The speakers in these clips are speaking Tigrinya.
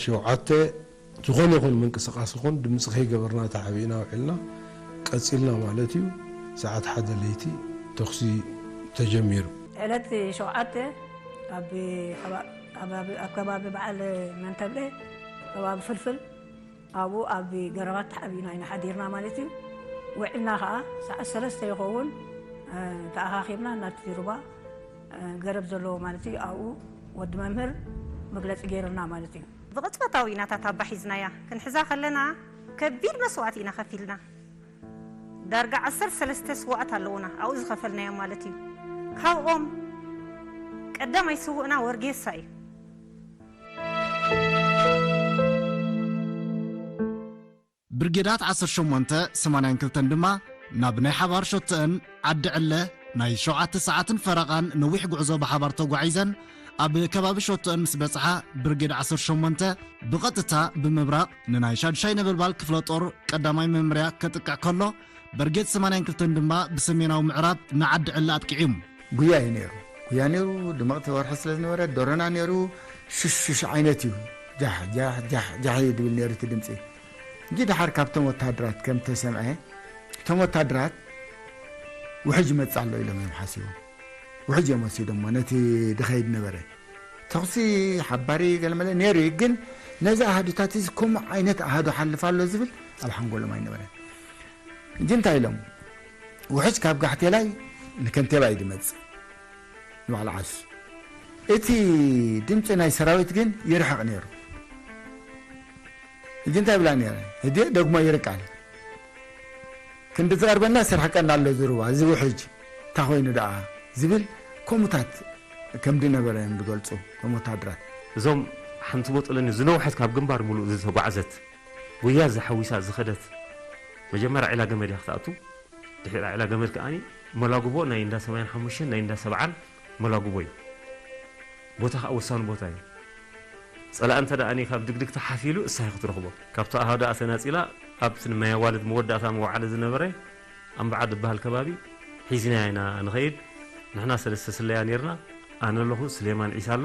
ሸውዓተ ዝኾነ ይኹን ምንቅስቃስ ይኹን ድምፂ ከይገበርና ተዓቢእና ውዒልና ቀፂልና ማለት እዩ። ሰዓት ሓደ ለይቲ ተኹሲ ተጀሚሩ። ዕለት ሸውዓተ ኣብ ኣብ ከባቢ በዓል መንተብለ ከባቢ ፍልፍል ኣብኡ ኣብ ገረባት ተዓቢእና ኢና ሓዲርና ማለት እዩ። ውዒልና ከዓ ሰዓት ሰለስተ ይኸውን ተኣኻኺብና ናቲ ሩባ ገረብ ዘለዎ ማለት እዩ። ኣብኡ ወዲ መምህር መግለፂ ገይርና ማለት እዩ። ብቕጽበታዊ ኢና እታ ታባ ሒዝናያ። ክንሕዛ ከለና ከቢድ መስዋእቲ ኢና ከፊልና። ዳርጋ ዓሰርተ ሰለስተ ስዋኣት ኣለዉና ኣብኡ ዝኸፈልናዮም ማለት እዩ። ካብኦም ቀዳማይ ስውእና ወርጌሳ እዩ። ብርጌዳት ዓሰርተ ሸሞንተ ሰማንያን ክልተን ድማ ናብ ናይ ሓባር ሸቶአን ዓዲ ዕለ ናይ ሸውዓተ ሰዓትን ፈረቓን ነዊሕ ጉዕዞ ብሓባር ተጓዒዘን ኣብ ከባቢ ሸቶአን ምስ በጽሓ ብርጌድ ዓሰርተ ሸሞንተ ብቐጥታ ብምብራቕ ንናይ ሻዱሻይ ነበልባል ክፍለ ጦር ቀዳማይ መምርያ ከጥቅዕ ከሎ ብርጌድ ሰማንያን ክልተን ድማ ብሰሜናዊ ምዕራብ ንዓዲ ዕለ ኣጥቂዑ። ጉያ እዩ ነይሩ። ጉያ ነይሩ። ድምቕቲ ወርሒ ስለ ዝነበረ ደሮና ነይሩ። ሽሽ ዓይነት እዩ። ጃሕ ጃሕ ጃሕ ጃሕ እዩ ድብል ነይሩ እቲ ድምፂ። እንጂ ደሓር ካብቶም ወታደራት ከም ተሰምዐ እቶም ወታደራት ውሕጅ ይመፅእ ኣሎ ኢሎም እዮም ሓሲቦም። ውሕጅ እዮም ወሲዶሞ ነቲ ድኸይድ ነበረ። ተኹሲ ሓባሪ ገለመለ ነይሩ እዩ፣ ግን ነዚ ኣሃዱታት እዚ ከምኡ ዓይነት ኣሃዱ ሓልፍ ኣሎ ዝብል ኣብ ሓንጎሎም ኣይነበረን። እንጂ እንታይ ኢሎም ውሕጅ ካብ ጋሕቴላይ ንከንቴባ እዩ ድመፅእ ንባዕሊ ዓሱ። እቲ ድምፂ ናይ ሰራዊት ግን ይርሕቕ ነይሩ። ሕጂ እንታይ ብላ ነይረ? ህድእ ደግሞ ይርቃል። ክንዲ ዝቐርበና ስርሕቀና ኣሎ ዝርዋ፣ እዚ ውሕጅ እንታይ ኮይኑ ደኣ ዝብል ከምኡታት ከም ድነበረ እዮም ዝገልፁ እቶም ወታደራት። እዞም ሓንቲ ቦጦለኒ ዝነውሐት ካብ ግንባር ሙሉእ ዝተጓዕዘት ጉያ ዝሓዊሳ ዝኸደት መጀመርያ ዒላ ገመድ እያ ክትኣቱ። ድሕሪኣ ዒላ ገመድ ከኣ መላጉቦ ናይ እንዳ ሰማንያን ሓሙሽተን ናይ እንዳ ሰብዓን መላጉቦ እዩ። ቦታ ከኣ ወሳኒ ቦታ እዩ። ጸላኢ እንተ ደኣ ካብ ድግድግቲ ሓፊሉ እሳ እያ ክትረኽቦ። ካብቲ ኣሃዱ ኣተናጺላ ኣብቲ ንማይ ኣዋልድ መወዳእታ መዋዕለ ዝነበረ ኣምብዓ ዝበሃል ከባቢ ሒዝናያ ኢና ንኸይድ። ንሕና ሰለስተ ስለያ ኔርና። ኣነ ኣለኹ፣ ስሌማን ዒሳ ኣሎ።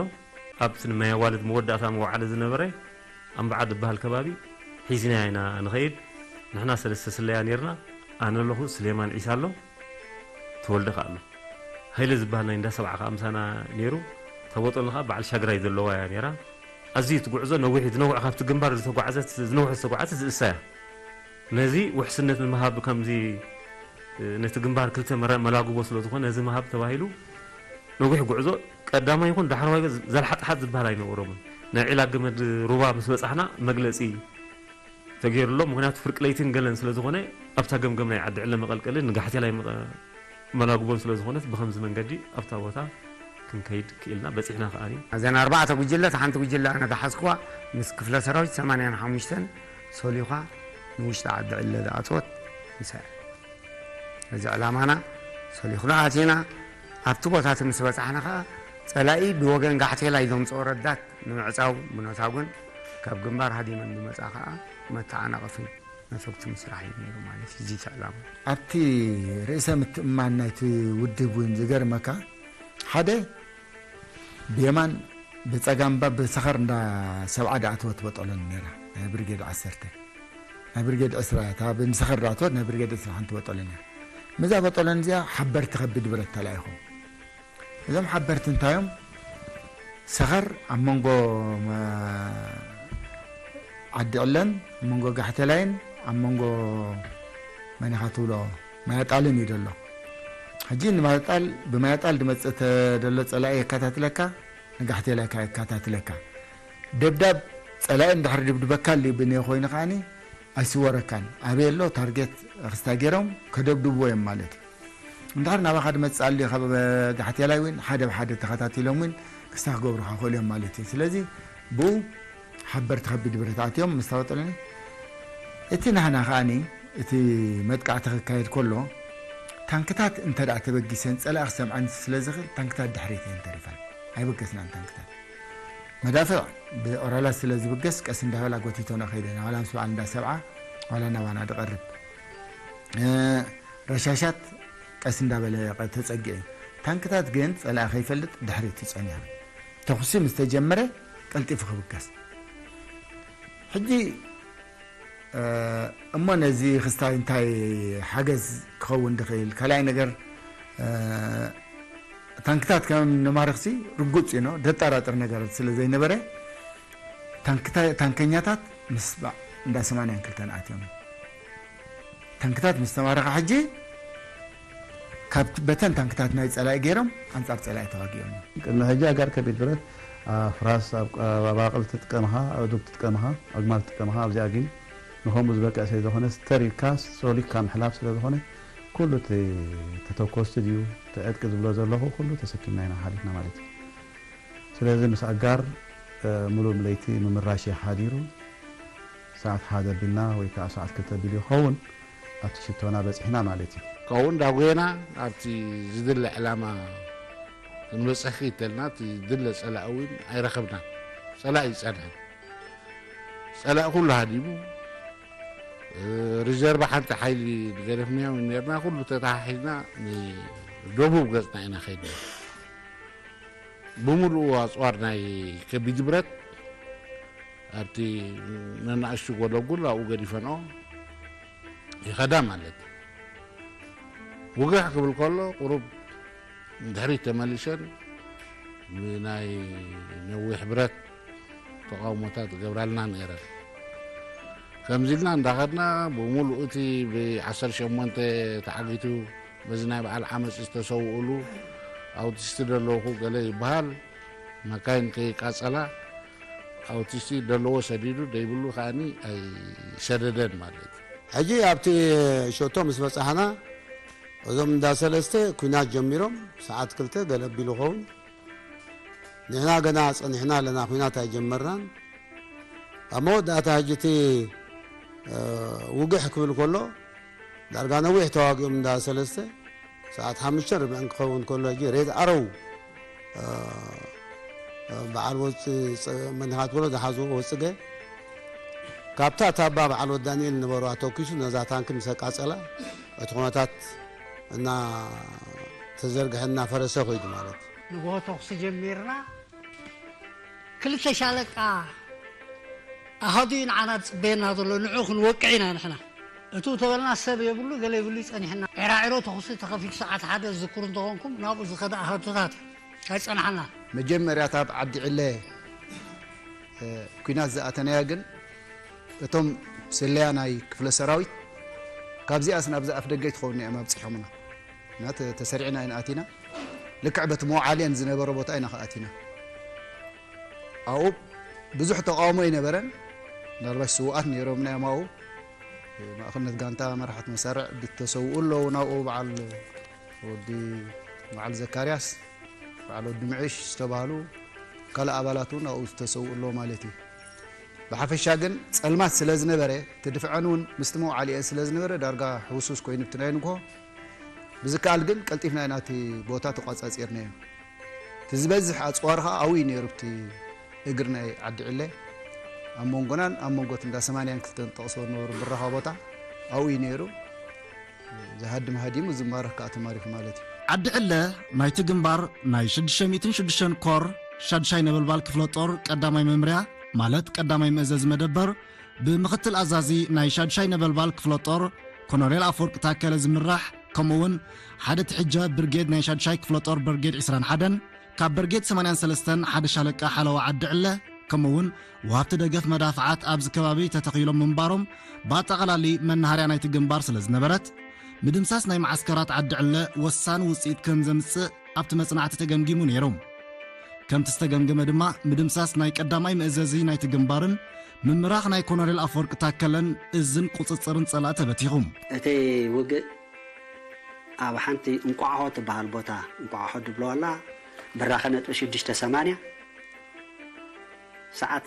ኣብቲ ንማይ ኣዋልድ መወዳእታ መዋዕለ ዝነበረ ኣምብዓ ዝበሃል ከባቢ ሒዝናያ ኢና ንኸይድ። ንሕና ሰለስተ ስለያ ኔርና። ኣነ ኣለኹ፣ ስሌማን ዒሳ ኣሎ፣ ተወልደ ከኣ ኣሎ። ሃይለ ዝበሃል ናይ እንዳ ሰብዓ ከኣ ምሳና ኔሩ። እታ ቦጦል ከኣ በዓል ሻግራይ ዘለዋ እያ ኔራ። ኣዝዩ እቲ ጉዕዞ ነዊሕ እዩ። ዝነውሕ ካብቲ ግንባር ዝተጓዕዘት ዝነውሐት ዝተጓዕዘት እሳ እያ። ነዚ ውሕስነት ንምሃብ ከምዚ ነቲ ግንባር ክልተ መራ- መላግቦ ስለ ዝኾነ ነዚ ምሃብ ተባሂሉ ነዊሕ ጉዕዞ ቀዳማይ ይኹን ዳሕረዋይ ዘልሓጥሓጥ ዝበሃል ኣይነበሮምን። ናይ ዒላ ገመድ ሩባ ምስ በጻሕና መግለጺ ተገይሩሎም። ምኽንያቱ ፍርቂ ለይትን ገለን ስለ ዝኾነ ኣብታ ገምገም ናይ ዓዲ ዕለ መቐልቀልን ንጋሕቴላይ መቐ- መላጉቦን ስለ ዝኾነት ብኸምዚ መንገዲ ኣብታ ቦታ ክንከይድ ክኢልና በፂሕና ከኣኒ። እዘን ኣርባዕተ ጉጅለ እታ ሓንቲ ጉጅለ ኣነ ዝሓዝክዋ ምስ ክፍለ ሰራዊት ሰማንያን ሓሙሽተን ሰሊኻ ንውሽጢ ዓዲ ዕለ ዝኣተወት ምሳያ። እዚ ዕላማና ሰሊኹና ኣቲና ኣብቲ ቦታ እቲ ምስ በፃሕና ከዓ ፀላኢ ብወገን ጋሕቴላ እዩ ዘምፅኦ ረዳት ንምዕፃው ብነታጉን ካብ ግንባር ሃዲመን ዝመፃ ከዓ መተዓናቐፍን ነፈግቲ ምስራሕ እዩ ነይሩ ማለት እዩ። እዚ እቲ ዕላማ ኣብቲ ርእሰ ምትእምማን ናይቲ ውድብ እውን ዝገርመካ ሓደ ብየማን ብፀጋም ባ ብሰኸር እንዳ ሰብዓ ድኣተወት በጠሎን ነይራ ናይ ብርጌድ ዓሰርተ ናይ ብርጌድ ዕስራ እታ ብንሰኸር ድኣተወት ናይ ብርጌድ ዕስራ ሓንቲ በጠሎን እያ። ምዛ በጠሎን እዚኣ ሓበርቲ ከቢድ ብረት ተላኢኹም እዞም ሓበርቲ እንታዮም ሰኸር ኣብ መንጎ ዓዲ ዕለን ኣብ መንጎ ጋሕቴላይን ኣብ መንጎ መን ኢኻ ትብሎ ማያጣልን እዩ ዘሎ። ሕጂ ንማያጣል ብማያጣል ዝመፅእ ዘሎ ፀላኢ የከታትለካ ንጋሕቴላይ ከዓ የከታትለካ። ደብዳብ ፀላኢ እንድሕር ድብድበካ ኣልዩ ብንዮ ኮይኑ ከዓኒ ኣይስወረካን ኣበይ ኣሎ ታርጌት ክስታይ ገይሮም ከደብድብዎ እዮም ማለት እዩ። እንድሕር ናባኻ ድመፅእ ኣልዩ ካብ ጋሕቴላይ እውን ሓደ ብሓደ ተኸታቲሎም እውን ክስታይ ክገብሩኻ ይኽእሉ እዮም ማለት እዩ። ስለዚ ብኡ ሓበርቲ ከቢድ ብረት ኣትዮም ምስ ተወጠለኒ እቲ ናህና ከዓኒ እቲ መጥቃዕቲ ክካየድ ከሎ ታንክታት እንተ ደኣ ተበጊሰን ፀላኢ ክሰምዐን ስለ ዝኽእል ታንክታት ድሕሪት እየን ተሪፈን ኣይበገስናን ታንክታት መዳፍዕ ብኦራላት ስለ ዝብገስ ቀስ እንዳበላ ጎቲቶና ከይደን ዋላ ምስ በዓል እንዳ ሰብዓ ዋላ ናባና ድቐርብ ረሻሻት ቀስ እንዳበለ ተፀግዐ እዩ። ታንክታት ግን ፀላኢ ከይፈልጥ ድሕሪት እዩ ፀኒሑ። ተኹሲ ምስ ተጀመረ ቀልጢፉ ክብገስ። ሕጂ እሞ ነዚ ክስታይ እንታይ ሓገዝ ክኸውን ድኽእል? ካልኣይ ነገር ታንክታት ከም ንማርኽሲ ርጉጽ እዩ፣ ደጠራጥር ነገር ስለ ዘይነበረ ታንከኛታት ምስ እንዳ ሰማንያን ክልተን ኣትዮም። ታንክታት ምስ ተማረኻ ሕጂ ካብ በተን ታንክታት ናይ ጸላኢ ገይሮም ኣንጻር ጸላኢ ተዋጊኦም። ቅድሚ ሕጂ ኣጋር ከቢድ ብረት ኣፍራስ ኣብ ኣባቕል ትጥቀምኻ፣ ኣእዱግ ትጥቀምኻ፣ ኣግማል ትጥቀምኻ ኣብዚኣ ግን ንኸምኡ ዝበቅዕ ስለ ዝኾነ ስተር ኢልካ ሶሊካ ምሕላፍ ስለ ዝኾነ ኩሉ እቲ ተተኮስቲ ድዩ እቲ ዕጥቂ ዝብሎ ዘለኹ ኩሉ ተሰኪምና ኢና ሓሊፍና ማለት እዩ። ስለዚ ምስ ኣጋር ሙሉእ ለይቲ ምምራሽ እዩ ሓዲሩ። ሰዓት ሓደ ቢልና ወይ ከዓ ሰዓት ክልተ ቢሉ ይኸውን ኣብቲ ሽቶና በፂሕና ማለት እዩ። ካብኡ እንዳጎየና ኣብቲ ዝድለ ዕላማ ክንበፅሕ ክይተልና እቲ ዝድለ ፀላኢ እውን ኣይረኸብናን። ፀላኢ ይፀንሐ ፀላኢ ኩሉ ሃዲሙ ሪዘርቭ ሓንቲ ሓይሊ ገደፍናዮ ነርና። ኩሉ ተተሓሒዝና ንደቡብ ገፅና ኢና ከይድና። ብምሉኡ ኣፅዋር ናይ ከቢድ ብረት ኣብቲ ነናእሽቱ ጎለጉል ኣብኡ ገዲፈንኦ ይኸዳ ማለት። ውግሕ ክብል ከሎ ቁሩብ ንድሕሪት ተመሊሰን ብናይ ነዊሕ ብረት ተቃውሞታት ገብራልና ነይረን። ከምዚ ኢልና እንዳኸድና ብምሉእ እቲ ብ ዓሰርተ ሸሞንተ ተዓጊቱ በዚ ናይ በዓል ዓመፅ ዝተሰውእሉ ኣውቲስቲ ደለውኹ ገለ ይበሃል። መካይን ከይቃፀላ ኣውቲስቲ ደለዎ ሰዲዱ ደይብሉ ከዓኒ ኣይሰደደን ማለት እዩ። ሕጂ ኣብቲ ሸቶ ምስ በፃሕና እዞም እንዳ ሰለስተ ኩናት ጀሚሮም ሰዓት ክልተ ገለ ኣቢሉ ኸውን ንሕና ገና ፀኒሕና ኣለና፣ ኩናት ኣይጀመርናን። ኣብ መወዳእታ ሕጂ እቲ ውግሕ ክብል ከሎ ዳርጋ ነዊሕ ተዋጊኦም እንዳ ሰለስተ ሰዓት ሓሙሽተ ርብዕን ክኸውን ከሎ ሕጂ ሬድ ኣረው በዓል ወፂ መንሃት ብሎ ዝሓዝዎ ወፅገ ካብታ ታባ በዓል ወዲ ዳንኤል ነበሩ ኣተኪሱ ነዛ ታንኪ ምስ ኣቃፀላ እቲ ኩነታት እና ተዘርግሐ እናፈረሰ ኮይዱ ማለት እዩ። ንግሆ ተኹሲ ጀሚርና ክልተ ሻለቃ ኣሃዱ እዩ ንዓና ዝፅበየና ዘሎ፣ ንዑ ክንወቅዕ ኢና ንሕና። እቱ ተበልና ሰብ የብሉ ገለ የብሉ ይፀኒሕና። ዒራዒሮ ተኹሲ ተኸፊቱ ሰዓት ሓደ ዝዝክሩ እንተኾንኩም ናብኡ ዝኸደ ኣሃዱታት ኣይፀናሓና። መጀመርያታ ኣብ ዓዲ ዕለ ኩናት ዝኣተናያ ግን እቶም ስለያ ናይ ክፍለ ሰራዊት ካብዚኣስ ናብዚ ኣፍ ደገ ይትኸውና እዮም ኣብፂሖምና እና ተሰሪዕና ኢና ኣቲና። ልክዕ በቲ መውዓልየን ዝነበረ ቦታ ኢና ከኣቲና። ኣብኡ ብዙሕ ተቃውሞ ኣይነበረን። ምናልባሽ ስውኣት ነይሮም ናይ ኣብኡ ማእኸልነት ጋንታ መራሕት መሳርዕ ዝተሰውኡ ኣለዉ። ናብኡ በዓል ወዲ በዓል ዘካርያስ በዓል ወዲ ምዕሽ ዝተባህሉ ካልእ ኣባላት እውን ኣብኡ ዝተሰውኡ ኣለዉ ማለት እዩ። ብሓፈሻ ግን ፀልማት ስለ ዝነበረ እቲ ድፍዐን እውን ምስቲ መውዓሊአን ስለ ዝነበረ ዳርጋ ሕውሱስ ኮይኑ እቲ ናይ ንግሆ ብዝከኣል ግን ቀልጢፍና ኢና እቲ ቦታ ተቋፃፂርናዮ። እቲ ዝበዝሕ ኣፅዋር ከዓ ኣብኡ እዩ ነይሩ። እቲ እግሪ ናይ ዓዲ ዕለ ኣብ መንጎናን ኣብ መንጎ እቲ እንዳ ሰማንያን ክልተን ጠቕሶ ዝነበሩ ብራኻ ቦታ ኣብኡ እዩ ነይሩ። ዝሃድም ሃዲሙ ዝማረኽ ከዓ ተማሪኹ ማለት እዩ። ዓዲ ዕለ ናይቲ ግንባር ናይ ሽዱሽተ ሚእትን ሽዱሽተን ኮር ሻድሻይ ነበልባል ክፍለ ጦር ቀዳማይ መምርያ ማለት ቀዳማይ መእዘዚ መደበር ብምኽትል ኣዛዚ ናይ ሻድሻይ ነበልባል ክፍለ ጦር ኮሎኔል ኣፈወርቂ ታከለ ዝምራሕ ከምኡ እውን ሓደ ትሕጀ ብርጌድ ናይ ሻድሻይ ክፍለ ጦር በርጌድ ዕስራን ሓደን ካብ በርጌድ ሰማንያን ሰለስተን ሓደ ሻለቃ ሓለዋ ዓዲ ዕለ ከምኡ እውን ወሃብቲ ደገፍ መዳፍዓት ኣብዚ ከባቢ ተተኺሎም ምንባሮም ብኣጠቓላሊ መናሃርያ ናይቲ ግንባር ስለ ዝነበረት ምድምሳስ ናይ መዓስከራት ዓዲ ዕለ ወሳኒ ውፅኢት ከም ዘምፅእ ኣብቲ መፅናዕቲ ተገምጊሙ ነይሩ። ከምቲ ዝተገምገመ ድማ ምድምሳስ ናይ ቀዳማይ መእዘዚ ናይቲ ግንባርን ምምራኽ ናይ ኮሎኔል ኣፈወርቂ ታከለን እዝን ቁፅፅርን ፀላኢ ተበቲኹ። እቲ ውግእ ኣብ ሓንቲ እንቋዕሆ ትበሃል ቦታ፣ እንቋዕሆ ድብለዋ ኣላ፣ ብራኸ ነጥቢ ሽዱሽተ ሰማንያ፣ ሰዓት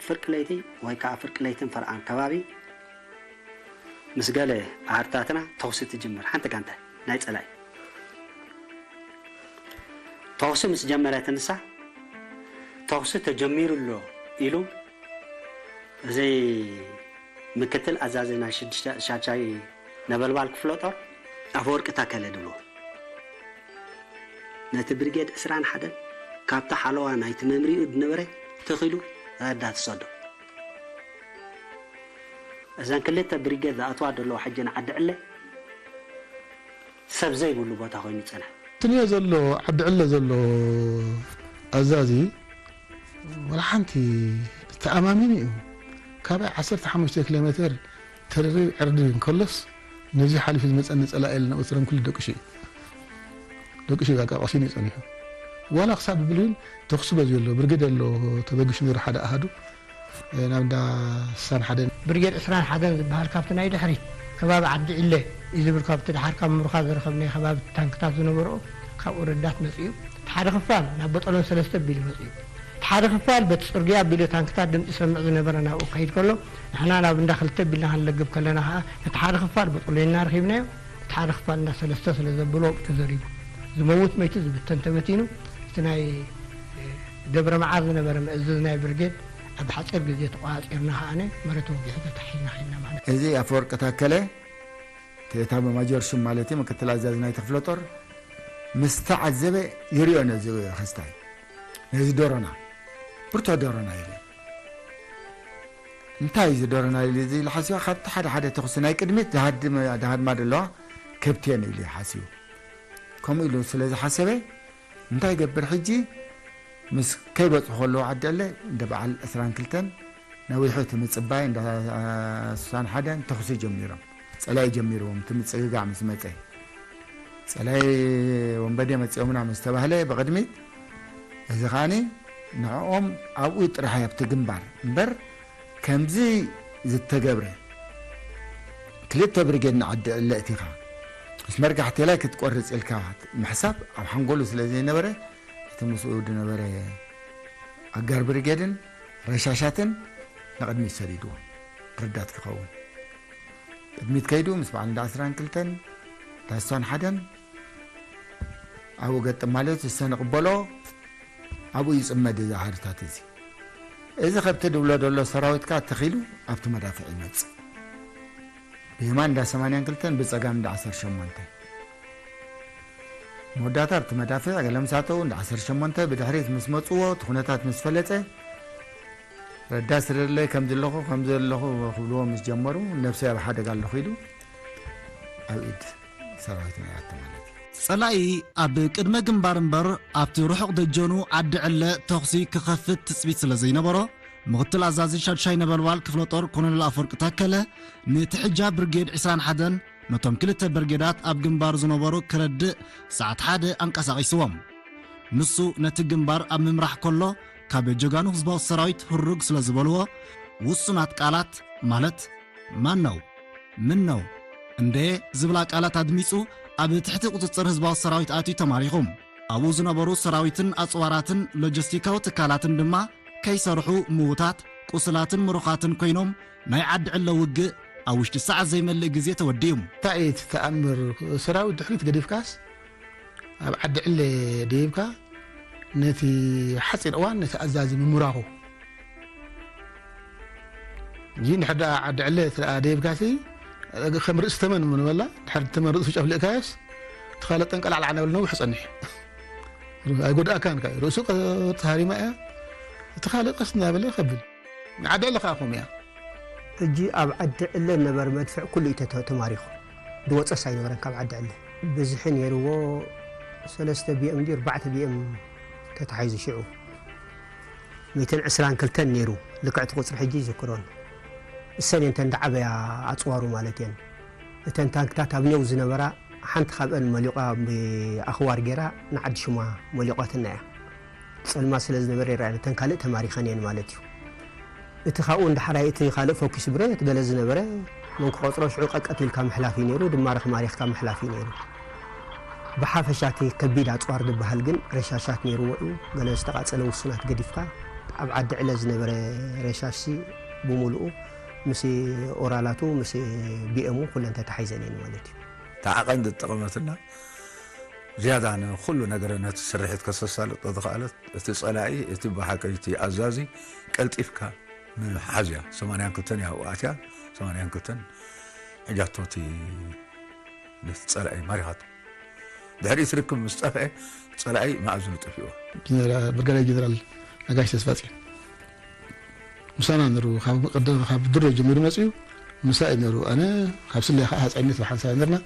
ፍርቂ ለይቲ ወይ ከዓ ፍርቂ ለይትን ፈርቓን ከባቢ ምስ ገለ ባሕርታትና ተኹሲ ትጅምር ሓንቲ ጋንታ ናይ ጸላኢ። ተኹሲ ምስ ጀመረት ንሳ ተኹሲ ተጀሚሩ ኣሎ ኢሉ እዚ ምክትል ኣዛዚ ናይ ሽዱሽተ ሻድሻይ ነበልባል ክፍለ ጦር ኣፈወርቂ ታከለ ድብሎ ነቲ ብሪጌድ ዕስራን ሓደን ካብቲ ሓለዋ ናይቲ መምሪኡ ዝነበረ ትኺሉ ረዳ ትሰዶ። እዘን ክልተ ብሪጌድ ዝኣትዋ ዘለዋ ሕጂ ንዓዲ ዕለ ሰብ ዘይብሉ ቦታ ኮይኑ ይጸንሐ። ትንዮ ዘሎ ዓዲ ዕለ ዘሎ ኣዛዚ ወላ ሓንቲ ተኣማሚኑ እዩ። ካባይ ዓሰርተ ሓሙሽተ ኪሎ ሜትር ተረሪብ ዕርዲ እንከሎስ ነዚ ሓሊፉ ዝመፀኒ ፀላኢ የለን፣ ኣብኡ ትረንኩሉ ደቂሹ እዩ። ደቂሹ በቃ ቀሲኑ እዩ ፀኒሑ። ዋላ ክሳብ ብብልዩን ተኩሲ በዝዩ ኣሎ። ብርጌድ ኣሎ ተበጊሱ ነይሩ ሓደ ኣሃዱ ናብ እንዳ ስሳን ሓደን። ብርጌድ ዕስራን ሓደን ዝበሃል ካብቲ ናይ ድሕሪት ከባቢ ዓዲ ዒለ እዩ ዝብል፣ ካብቲ ደሓር ካብ ምሩኻ ዝረኸብናዮ ከባቢ ታንክታት ዝነበርኦ ካብኡ ረዳት መፅኡ። እቲ ሓደ ክፋል ናብ በጠሎን ሰለስተ ቢሉ መፅኡ። እቲ ሓደ ክፋል በቲ ፅርግያ ቢሉ ታንክታት ድምፂ ሰምዕ ዝነበረ ናብኡ ክኸይድ ከሎ ንሕና ናብ እንዳ ክልተ ቢልና ክንለግብ ከለና ከዓ ነቲ ሓደ ክፋል በጠሎና ረኺብናዮ። እቲ ሓደ ክፋል እንዳ ሰለስተ ስለ ዘብሎ ኣብኡ ተዘሪጉ። ዝመውት መይቱ ዝብተን ተበቲኑ። እቲ ናይ ደብረ መዓር ዝነበረ መእዘዝ ናይ ብርጌድ ኣብ ሓፂር ግዜ ተቋፂርና ከዓነ መሬት ወጊሑ ተታሒዝና ኸይድና ማለት እዩ። እዚ ኣፈወርቂ ታከለ እቲ ኤታ ማጆር ሹም ማለት እዩ፣ ምክትል ኣዛዚ ናይቲ ክፍለ ጦር ምስ ተዓዘበ ይሪኦ ነዚ ክስታይ ነዚ ዶሮና ብርቱዕ ዶሮና ኢለ እንታይ እዩ እዚ ዶሮና ኢሉ እዚ ኢሉ ሓሲቡ ካብቲ ሓደ ሓደ ተኹሲ ናይ ቅድሚት ድሃድማ ደለዋ ከብቲ እየን ኢሉ እዩ ሓሲቡ። ከምኡ ኢሉ ስለ ዝሓሰበ እንታይ ይገብር ሕጂ ምስ ከይበፅሑ ከለዉ ዓዲ ዕለ እንደ በዓል ዕስራን ክልተን ነዊሑ እቲ ምፅባይ እንዳ ስሳን ሓደን ተኹሲ ጀሚሮም ፀላኢ ጀሚርዎም እቲ ምፅግጋዕ ምስ መፀ ፀላኢ ወንበዴ መፂኦምና ምስ ተባህለ ብቕድሚት እዚ ከዓኒ ንዕኦም ኣብኡ ጥራሕ ኣብቲ ግንባር እምበር ከምዚ ዝተገብረ ክልተ ብርጌድ ንዓዲ ዕለ እቲኻ ምስ መርጋሕቴላይ ክትቆርፅ ኢልካ ምሕሳብ ኣብ ሓንጎሉ ስለ ዘይነበረ እቲ ምስኡ ዝነበረ ኣጋር ብርጌድን ረሻሻትን ንቕድሚት ሰዲድዎ ረዳት ክኸውን ቅድሚት ከይዱ ምስ በዓል እንዳ ዕስራን ክልተን ዳስታን ሓደን ኣብኡ ገጥም ማለት ዝተንቕበሎ ኣብኡ ይፅመድ እዚ ኣሃዱታት እዚ እዚ ከብቲ ድብሎ ዘሎ ሰራዊትካ ተኺሉ ኣብቲ መዳፍዕ ይመፅእ ብየማን እንዳ ሰማንያን ክልተን ብፀጋም እንዳ ዓሰርተ ሸሞንተ መወዳእታ ኣብቲ መዳፍዕ ገለ ምስ ኣተዉ እንዳ ዓሰርተ ሸሞንተ ብድሕሪት ምስ መፅዎ እቲ ኩነታት ምስ ፈለፀ ረዳት ስደድለይ ከም ዘለኹ ከም ዘለኹ ክብልዎ ምስ ጀመሩ ነብሰይ ኣብ ሓደጋ ኣለኹ ኢሉ ኣብ ኢድ ሰራዊት ናይ ኣቶ ማለት እዩ። ጸላኢ ኣብ ቅድመ ግንባር እምበር ኣብቲ ርሑቕ ደጀኑ ዓዲ ዕለ ተኹሲ ክኸፍት ትጽቢት ስለ ዘይነበሮ ምኽትል ኣዛዚ ሻድሻይ ነበልባል ክፍለ ጦር ኮሎኔል ኣፈወርቂ ታከለ ንትሕጃ ብርጌድ ዕስራን ሓደን ነቶም ክልተ ብርጌዳት ኣብ ግንባር ዝነበሩ ክረድእ ሰዓት ሓደ ኣንቀሳቒስዎም። ንሱ ነቲ ግንባር ኣብ ምምራሕ ከሎ ካብ ጀጋኑ ህዝባዊ ሰራዊት ህሩግ ስለ ዝበልዎ ውሱናት ቃላት ማለት ማን ነው? ምን ነው? እንዴ ዝብላ ቃላት ኣድሚጹ ኣብ ትሕቲ ቁጽጽር ህዝባዊ ሰራዊት ኣትዩ ተማሪኹ። ኣብኡ ዝነበሩ ሰራዊትን ኣጽዋራትን ሎጂስቲካዊ ትካላትን ድማ ከይሰርሑ ምዉታት፣ ቁስላትን ምሩኻትን ኮይኖም ናይ ዓዲ ዕለ ውግእ ኣብ ውሽጢ ሰዓት ዘይመልእ ግዜ ተወዲኡ። እንታይ እዩ እቲ ተኣምር? ሰራዊት ድሕሪት ገዲፍካስ ኣብ ዓዲ ዕለ ደይብካ ነቲ ሓፂር እዋን ነቲ ኣዛዚ ምምራኹ። እዚ እንድሕር ደኣ ዓዲ ዕለ እቲ ደኣ ደይብካሲ ከም ርእሲ ተመን ምንበላ ድሕር ተመን ርእሱ ጨፍሊእካዮስ እቲ ካልእ ጠንቀላዕላዕ እናበለ ነዊሕ ጸኒሑ ኣይጎድኣካን ካዩ ርእሱ ተሃሪማ እያ እቲ ካልእ ቀስ እናበለ ይኸብል። ዓዲ ዕለ ከዓ ከምኡ እያ። ሕጂ ኣብ ዓዲ ዕለ ነበረ መድፍዕ ኩሉ እዩ ተተ- ተማሪኹ። ዝወፀስ ኣይነበረን ካብ ዓዲ ዕለ። ብዝሒ ነይርዎ ሰለስተ ቢኤም ድዩ ኣርባዕተ ቢኤም ተታሒዙ ሽዑ። ሚእትን ዕስራን ክልተን ነይሩ። ልክዕ እቲ ቁፅሪ ሕጂ ይዝክሮን። እሰን እየን እተን ዝዓበያ ኣፅዋሩ ማለት እየን። እተን ታንክታት ኣብ ኔው ዝነበራ ሓንቲ ካብአን መሊቋ ብኣኽዋር ገይራ ንዓዲ ሽማ መሊቋትና እያ። ፀልማት ስለ ዝነበረ ይረኣየን እተን ካልእ ተማሪኸን እየን ማለት እዩ። እቲ ካብኡ ንዳሕራይ እቲ ካልእ ፎኪስ ብሬት ገለ ዝነበረ መን ክቆፅሮ ሽዑ ቀቀት ኢልካ ምሕላፍ እዩ ነይሩ፣ ድማርኽ ማሪኽካ ምሕላፍ እዩ ነይሩ። ብሓፈሻ እቲ ከቢድ ኣፅዋር ዝበሃል ግን ረሻሻት ነይርዎ እዩ። ገለ ዝተቓፀለ ውሱናት ገዲፍካ ኣብ ዓዲ ዕለ ዝነበረ ረሻሽሲ ብምሉኡ ምስ ኦራላቱ ምስ ቢኤሙ ኩለን ተታሒዘን እየን ማለት እዩ። እታ ዓቐን ዝጠቐመትና ዝያዳ ንኹሉ ነገር ነቲ ስርሒት ከሰሳልጦ ዝኸኣለት እቲ ጸላኢ እቲ ብሓቂ እቲ ኣዛዚ ቀልጢፍካ ምሓዝ እያ። ሰማንያን ክልተን እያ ኣብኡ ኣትያ ሰማንያን ክልተን ሕጃቶ እቲ ነቲ ጸላኢ ማሪኻቶ። ድሕሪኡ እቲ ርክብ ምስ ጠፍአ ጸላኢ መኣዝኑ ጠፊእዎ። ብርጋዴር ጀነራል ነጋሽ ተስፋጽዮን ምሳና ነሩ ካብ ቀደም ካብ ድሮ ጀሚሩ መጽዩ ምሳይ ነሩ ኣነ ካብ ስለያ ከዓ ሃፀይነት ብሓንሳብ ነርና።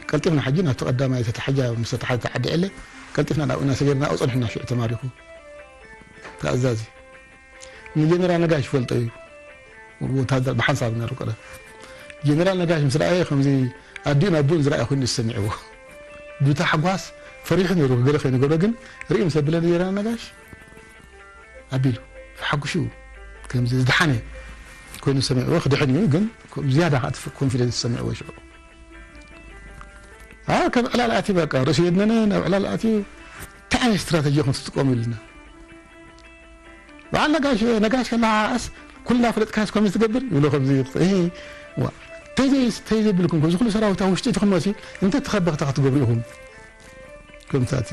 ቀልጢፍና ሕጂ ናብቲ ቀዳማይ ተተሓጃ ምስ ተተሓዘ ዓዲ ዕለ ቀልጢፍና ናብኡ እናሰገርና ኣብኡ ፀንሕና ሽዑ ተማሪኹ ተኣዛዚ። ንጀነራል ነጋሽ ይፈልጦ እዩ። ወታደር ብሓንሳብ ነሩ ቀረ። ጀነራል ነጋሽ ምስ ረኣየ ከምዚ ኣዲኡን ኣቦኡን ዝረኣየ ኮይኑ ዝሰሚዕዎ ብታሕጓስ ፈሪሑ ነሩ። ገለ ከይነገሮ ግን ርኢ ምስ ኣበለ ንጀነራል ነጋሽ ኣቢሉ ተሓጉሹ ከምዚ ዝደሓነ ኮይኑ ዝሰሚዕዎ ክድሕን እዩ ግን ዝያዳ ከዓ ኮንፊደንስ ዝሰሚዕዎ ሽዑ። ኣብ ከም ዕላል ኣትዩ በቃ ርእሱ የድነነ ናብ ዕላል ኣትዩ እንታይ ዓይነት ስትራተጂ ኢኹም ትጥቀሙ ኢልና። በዓል ነጋሽ ነጋሽ ከለዓስ ኩልና ፍለጥካስ ከምዚ ትገብር ይብሎ ከምዚ ይኽ- እህ፣ ዋ ተይዘይ ተይዘይብልኩም ከምዚ ኩሉ ሰራዊት ኣብ ውሽጢ ትኽመሲ እንተ ትኸበኽታ ክትገብሩ ኢኹም ከምታት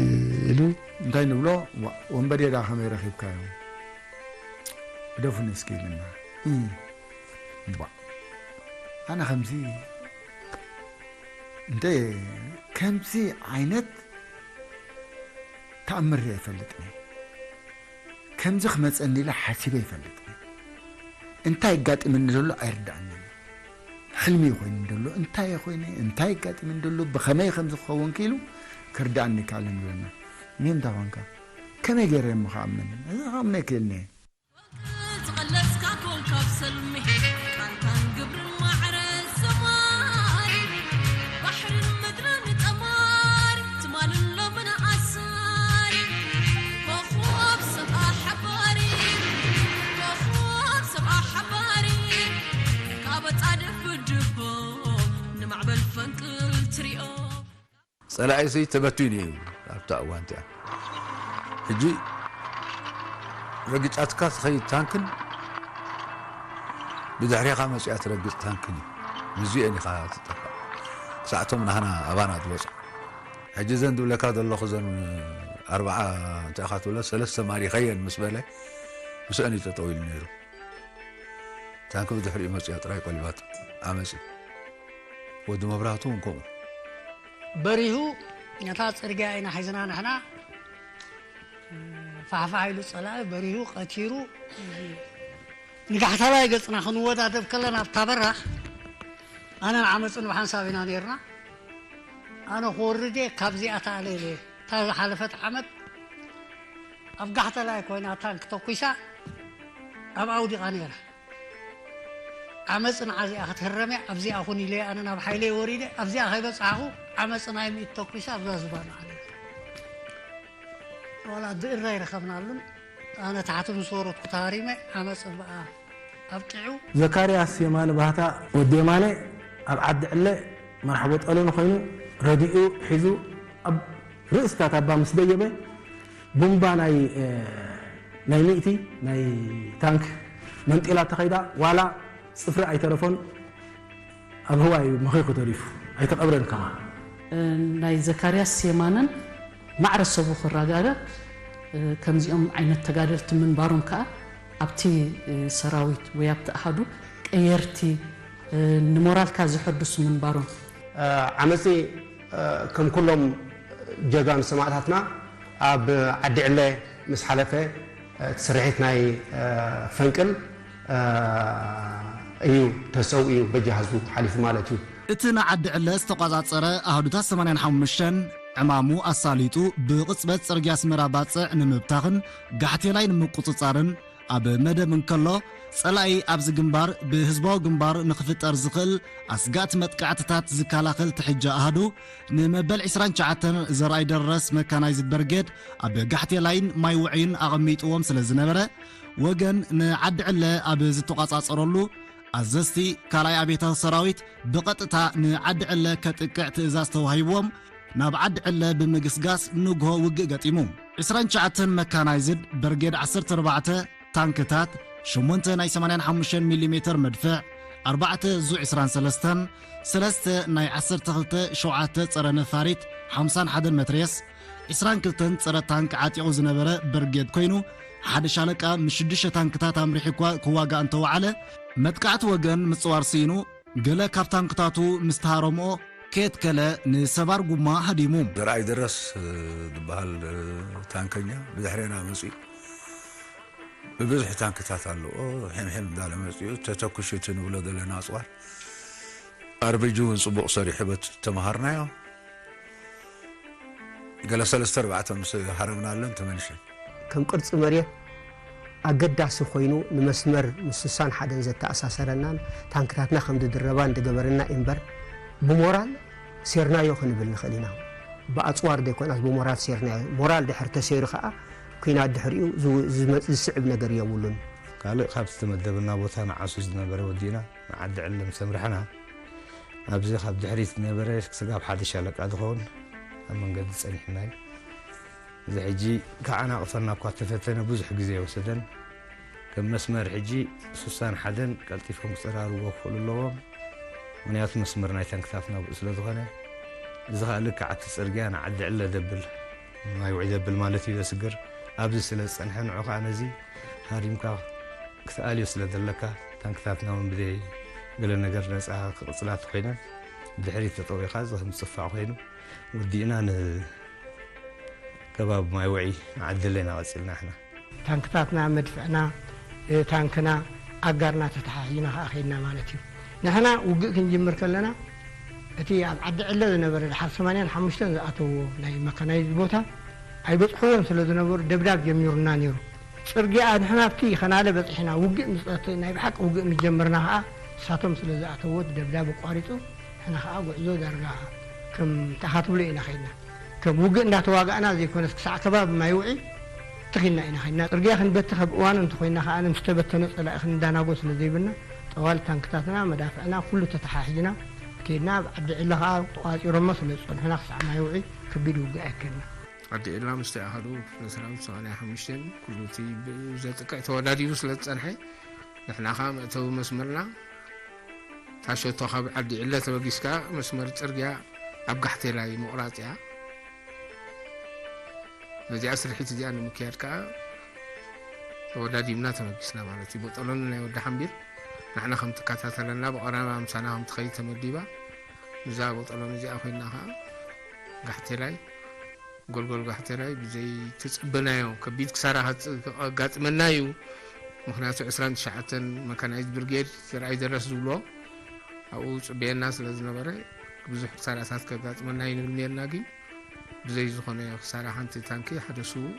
ኢሉ እንታይ ንብሎ ዋ- ወንበዴ ዳ ከመይ ረኺብካዮ ግደፉኒ እስኪ ኢልና እም። ባ ኣነ ከምዚ እንተ ከምዚ ዓይነት ተኣምር ሪአ ይፈልጥኒ ከምዚ ክመፀኒ ኢለ ሓሲበ ይፈልጥኒ እንታይ ይጋጥምኒ ዘሎ ኣይርዳእንን ሕልሚ ኮይኑ ዘሎ እንታይ ኮይኑ እንታይ ይጋጥምኒ ዘሎ ብኸመይ ከምዚ ክኸውን ክኢሉ ክርዳእኒ ይከኣልን ይብለና ምን እንታይ ኮንካ ከመይ ገይረ እሞ ክኣምን እዚ ክኣምነ ይክእልኒ ዝቐለስካ ኮንካ ብሰልሚ ቃልካን ግብርን ማዕረ ሰማይ ባሕርን ምድርን ጠማሪ ትማልን ሎምን ኣሳሪ ኮኾብ ሰብኣ ሓባሪ ኮኾብ ሰብኣ ሓባሪ ካብ ጻድፍ ብድሆ ንማዕበል ፈንቅል ትሪኦ ጸላኢሲ ተበቲኑ እዩ ኣብታ እዋን እቲኣ። ሕጂ ረጊጻትካ ትኸይድ ታንክን ብድሕሬኻ መጺኣ ትረግጽ ታንክን እዩ። ምስዚኤን ኢኻ ትጠፋእ። ክሳዕቶም ናህና ኣባና ዝበጽሑ። ሕጂ እዘን ዝብለካ ዘለኹ እዘን ኣርብዓ እንታይ ኢኻ ትብለ ሰለስተ ማሪኸየን ምስ በለ ምስአን እዩ ጠጠው ኢሉ ነይሩ። ታንኪ ብድሕሪኡ መፂኣ ጥራይ ቆሊባቶ ዓመፂ። ወዲ መብራህቱ እውን ከምኡ። በሪሁ ነታ ፅርግያ ኢና ሒዝና ንሕና ፋሕፋሕ ኢሉ ፀላኢ በሪሁ ቀቲሩ ንጋሕታላይ ገፅና ክንወዳደብ ከለና ኣብታ በራኽ ኣነን ዓመፅን ብሓንሳብ ኢና ነርና ኣነ ክወርድ እየ ካብዚኣ ተኣለ ኢለ እታ ዝሓለፈት ዓመት ኣብ ጋሕተላይ ኮይና ታንክ ተኩሳ ኣብኣ ኣውዲቓ ነይራ። ዓመፅ ንዓዚኣ ክትህረም እያ ኣብዚኣ ኩን ኢለ ኣነ ናብ ሓይለይ ወሪደ ኣብዚኣ ከይበፃሕኹ ዓመፅ ናይ ሚእቲ ተኩሳ ኣብዛ ዝባና ዓለ ዋላ ድእራ ይረኸብናሉን ኣነ ታሕቲ ምስ ወረድኩ ተሃሪመ ዓመፅ ብኣ ኣብቂዑ ዘካርያስ የማነ ባህታ ወዲ የማነ ኣብ ዓዲ ዕለ መርሓቦ ጠለኑ ኮይኑ ረዲኡ ሒዙ ኣብ ርእስታት ኣባ ምስ ደየበ ቡምባ ናይ ናይ ሚእቲ ናይ ታንክ መንጢላ ተኸይዳ ዋላ ፅፍሪ ኣይተረፎን ኣብ ህዋ እዩ መኺኹ ተሪፉ ኣይተቐብረን ከማ ናይ ዘካርያስ የማነን ማዕረ ሰቡ ክረጋገ ከምዚኦም ዓይነት ተጋደልቲ ምንባሮም ከዓ ኣብቲ ሰራዊት ወይ ኣብቲ ኣሃዱ ቀየርቲ ንሞራልካ ዘሐድሱ ምንባሮም ዓመፂ ከም ኩሎም ጀጋኑ ሰማእታትና ኣብ ዓዲ ዕለ ምስ ሓለፈ እቲ ስርሒት ናይ ፈንቅል እዩ ተሰው እዩ በጃ ህዝቡ ሓሊፉ ማለት እዩ። እቲ ንዓዲ ዕለ ዝተቋጻጸረ ኣህዱታት ሰማንያን ሓሙሽተን ዕማሙ ኣሳሊጡ ብቕጽበት ጽርግያ ኣስመራ ባጽዕ ንምብታኽን ጋሕቴላይ ንምቁጽጻርን ኣብ መደብ እንከሎ፣ ጸላኢ ኣብዚ ግንባር ብህዝባዊ ግንባር ንኽፍጠር ዝኽእል ኣስጋእቲ መጥቃዕትታት ዝከላኸል ትሕጃ ኣሃዱ ንመበል ዕስራን ትሽዓተን ዘርኣይ ደረስ መካናይዝድ በርጌድ ኣብ ጋሕቴላይን ማይ ውዕይን ኣቐሚጥዎም ስለ ዝነበረ፣ ወገን ንዓዲ ዕለ ኣብ ዝተቋጻጸረሉ፣ ኣዘዝቲ ካልኣይ ኣብዮታዊ ሰራዊት ብቐጥታ ንዓዲ ዕለ ከጥቅዕ ትእዛዝ ተዋሂብዎም ናብ ዓዲ ዕለ ብምግስጋስ ንግሆ ውግእ ገጢሙ። ዕስራን ትሽዓተን መካናይዝድ በርጌድ ዓሰርተ ኣርባዕተ ታንክታት፣ ሸሞንተ ናይ ሰማንያን ሓሙሽተን ሚሊ ሜተር መድፍዕ፣ ኣርባዕተ ዙ ዕስራን ሰለስተን፣ ሰለስተ ናይ ዓሰርተ ክልተ ሸውዓተ ጸረ ነፋሪት ሓምሳን ሓደን መትርየስ፣ ዕስራን ክልተን ጸረ ታንክ ዓጢቑ ዝነበረ በርጌድ ኮይኑ፣ ሓደ ሻለቃ ምስ ሽዱሽተ ታንክታት ኣምሪሑ እኳ ክዋጋእ እንተወዓለ፣ መጥቃዕቲ ወገን ምጽዋር ስኢኑ፣ ገለ ካብ ታንክታቱ ምስ ተሃረምኦ ከየትከለ ንሰባር ጉማ ሃዲሙ። ዘርኣይ ድረስ ዝበሃል ታንከኛ ብድሕሬና መፂኡ። ብብዝሒ ታንክታት ኣለዎ። ሒምሒም እንዳለ መፂኡ ተተኩሽ እቲ ንብሎ ዘለና ኣፅዋር ኣርቢጂ እውን ጽቡቕ ሰሪሑ በቲ ተመሃርናዮ። ገለ ሰለስተ ኣርባዕተ ምስ ሃረምናለን ተመልሸ። ከም ቅርጺ መሬት ኣገዳሲ ኮይኑ ንመስመር ምስ ስሳን ሓደን ዘተኣሳሰረናን ታንክታትና ከም ዝድረባን ዝገበረና እምበር ብሞራል ሴርናዮ ክንብል ንኽእል ኢና። ብኣጽዋር ዘይኮነስ ብሞራል ሴርናዮ። ሞራል ድሕር ተሰይሩ ከኣ ኲናት ድሕሪኡ ዝስዕብ ነገር የብሉን። ካልእ ካብ ዝተመደበና ቦታ ንዓሱ ዝነበረ ወዲእና ንዓዲ ዕለ ምስ ኣምራሕና፣ ኣብዚ ካብ ድሕሪት ዝነበረ ስጋብ ሓደ ሻለቃ ዝኸውን ኣብ መንገዲ ጸኒሕና እዩ። እዚ ሕጂ ክዓናቕፈና እኳ እተፈተነ ብዙሕ ግዜ ኣይወሰደን። ከም መስመር ሕጂ ሱሳን ሓደን ቀልጢፎም ክጸራርዎ ክኽእሉ ኣለዎም። ምኽንያቱ መስመር ናይ ታንክታት ናብኡ ስለ ዝኾነ፣ እዚ ኸኣ ልክዕ ኣብቲ ጽርግያ ንዓዲ ዕለ ዘብል፣ ማይ ውዒ ዘብል ማለት እዩ ዘስግር፣ ኣብዚ ስለ ዝጸንሐ ንዑ ኸኣ ነዚ ሃሪምካ ክትኣልዮ ስለ ዘለካ፣ ታንክታትና እውን ብዘይ ገለ ነገር ነጻ ክቕጽላ ተኾይነን፣ ብድሕሪት ተጠዊኻ እዚ ከም ዝጽፋዕ ኮይኑ፣ ወዲእና ንከባቢ ማይ ውዒ ንዓዲ ዕለ ኢና ቀጺልና ንሕና። ታንክታትና፣ መድፍዕና፣ ታንክና፣ ኣጋርና ተተሓሒዝና ከኣ ከይድና ማለት እዩ። ንሕና ውግእ ክንጅምር ከለና እቲ ኣብ ዓዲ ዕለ ዝነበረ ድሓር ሰማንያን ሓሙሽተን ዝኣተዎ ናይ መካናይዝድ ቦታ ኣይበጽሕዎን ስለ ዝነበሩ ደብዳብ ጀሚሩና ነይሩ። ጽርግያ ንሕና ኣብቲ ኸናለ በጺሕና ውግእ ምስ ናይ ብሓቂ ውግእ ምስ ጀመርና ከኣ ንሳቶም ስለ ዝኣተዎ እቲ ደብዳብ ኣቋሪጹ ንሕና ከኣ ጉዕዞ ዳርጋ ከም እንታይ ክትብሎ ኢና ከይድና። ከም ውግእ እንዳተዋጋእና ዘይኮነስ ክሳዕ ከባቢ ማይ ውዒ ትኺልና ኢና ኸይድና። ጽርግያ ክንበትኽ ኣብ እዋኑ እንተኾይንና ኸኣ፣ ምስ ተበተነ ጸላኢ ክንዳናጎ ስለ ዘይብልና፣ ጠዋሊ ታንክታትና፣ መዳፍዕና፣ ኩሉ ተተሓሒዝና ከይድና። ኣብ ዓዲ ዕለ ኸኣ ተቋጺሮሞ ስለ ዝጸንሑና፣ ክሳዕ ማይ ውዒ ከቢድ ውግእ ኣየከድና። ዓዲ ዕላ ምስቲ ኣሃዱ ክፍለ ሰራዊት ሰማንያ ሓሙሽተን ኩሉ እቲ ብኡ ዘጥቅዕ ተወዳዲቡ ስለ ዝጸንሐ፣ ንሕና ኸኣ መእተዊ መስመርና ታሸቶ ካብ ዓዲ ዕለ ተበጊስካ መስመር ጽርግያ ኣብ ጋሕቴላይ ምቑራጽ እያ። ነዚኣ ስርሒት እዚኣ ንምክያድ ከኣ ተወዳዲብና ተበጊስና ማለት እዩ። ቦጠሎኒ ናይ ወዲ ሓምቢር ንሕና ከም ትከታተለና ብቐረባ ምሳና ከም ትኸይድ ተመዲባ። እዛ ቦጠሎኒ እዚኣ ኮይና ከኣ ጋሕቴላይ ጎልጎል ጋሕቴላይ ብዘይተጸበናዮ ከቢድ ክሳራ ከጋጥመና እዩ። ምኽንያቱ ዕስራን ትሽዓተን መካናይዝድ ብርጌድ ዘርኣይ ደረስ ዝብሎ ኣብኡ ጽበየና ስለ ዝነበረ ብዙሕ ክሳራታት ከጋጥመና እዩ ንብል ነርና። ግን ብዘይ ዝኾነ ክሳራ ሓንቲ ታንኪ ሓደ ስዉእ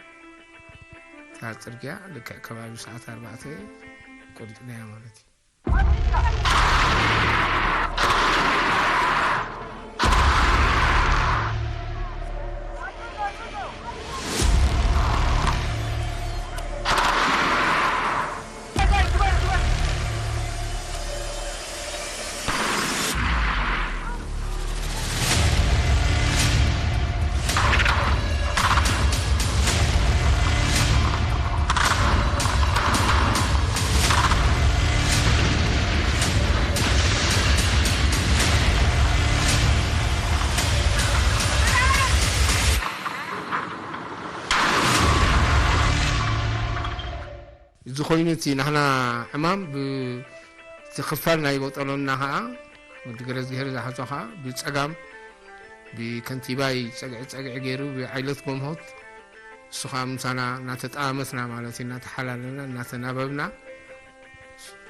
እታ ጽርግያ ልክዕ ከባቢ ሰዓት ኣርባዕተ ቆሪጽናያ ማለት እዩ። እዚ ኮይኑ እቲ ናህና ዕማም ብቲ ክፋል ናይ ቦጠሎና ከዓ ወዲ ገረዝግሄር ዝሓዞ ከዓ ብፀጋም ብከንቲባይ ፀግዒ ፀግዒ ገይሩ ብዓይለት ጎምሆት እሱ ከዓ ምሳና እናተጠማመትና ማለት እዩ እናተሓላለና እናተናበብና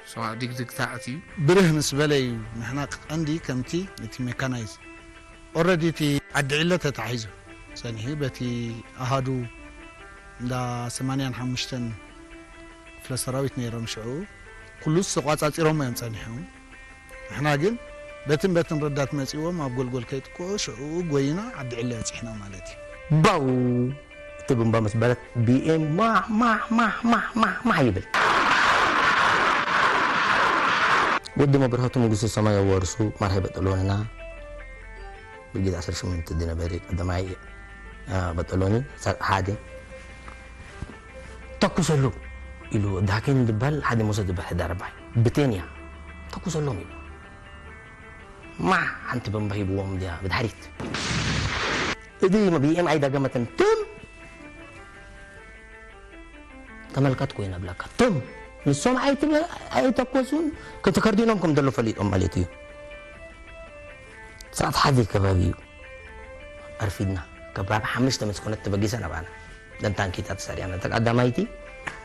እሱ ከዓ ድግድግታ ኣትዩ። ብርህ ምስ በለ እዩ ንሕና ቀንዲ ከምቲ እቲ ሜካናይዝ ኦረዲ እቲ ዓዲ ዕለ ተታሒዙ ጸኒሑ በቲ ኣሃዱ እንዳ ሰማንያን ሓሙሽተን ክፍለ ሰራዊት ነይሮም ሽዑ ኩሉስ ተቋጻጺሮሞ እዮም ጸኒሖም። ንሕና ግን በትን በትን ረዳት መጺዎም ኣብ ጎልጎል ከይጥቅዑ ሽዑ ጎይና ዓዲ ዕለ በጺሕና ማለት እዩ። ባው እቲ ቡምባ ምስ በለት ቢኤም ማሕ ማሕ ማሕ ማሕ ማሕ ማሕ ይብል። ወዲ መብርሀቱ መንግስተ ሰማይ የዋርሱ ማርሃይ በጠሎንና ብርጌድ ዓሰርተ ሸሞንተ ዝነበረ ቀዳማይ በጠሎኒ ሓደ ተኩሰሎም ኢሉ ዳኬን ዝበሃል ሓደ ሞሰ ዝበሃል ሕዳር ኣባይ ብቴን እያ ተኩሰሎም ኢሉ ማዕ ሓንቲ በምባ ሂብዎም ድያ ብድሕሪት እዚ ቢኤም ኣይደገመትን ትም ተመልከትኩ ኢና ብለካ ትም ንሶም ኣይተኮሱን ክተከርዲኖም ከም ዘሎ ፈሊጦም ማለት እዩ። ሰዓት ሓደ ከባቢ እዩ ኣርፊድና። ከባቢ ሓሙሽተ ምስ ኮነት ተበጊሰ ናባና ደን ታንኪታት ተሰሪዐን እታ ቀዳማይቲ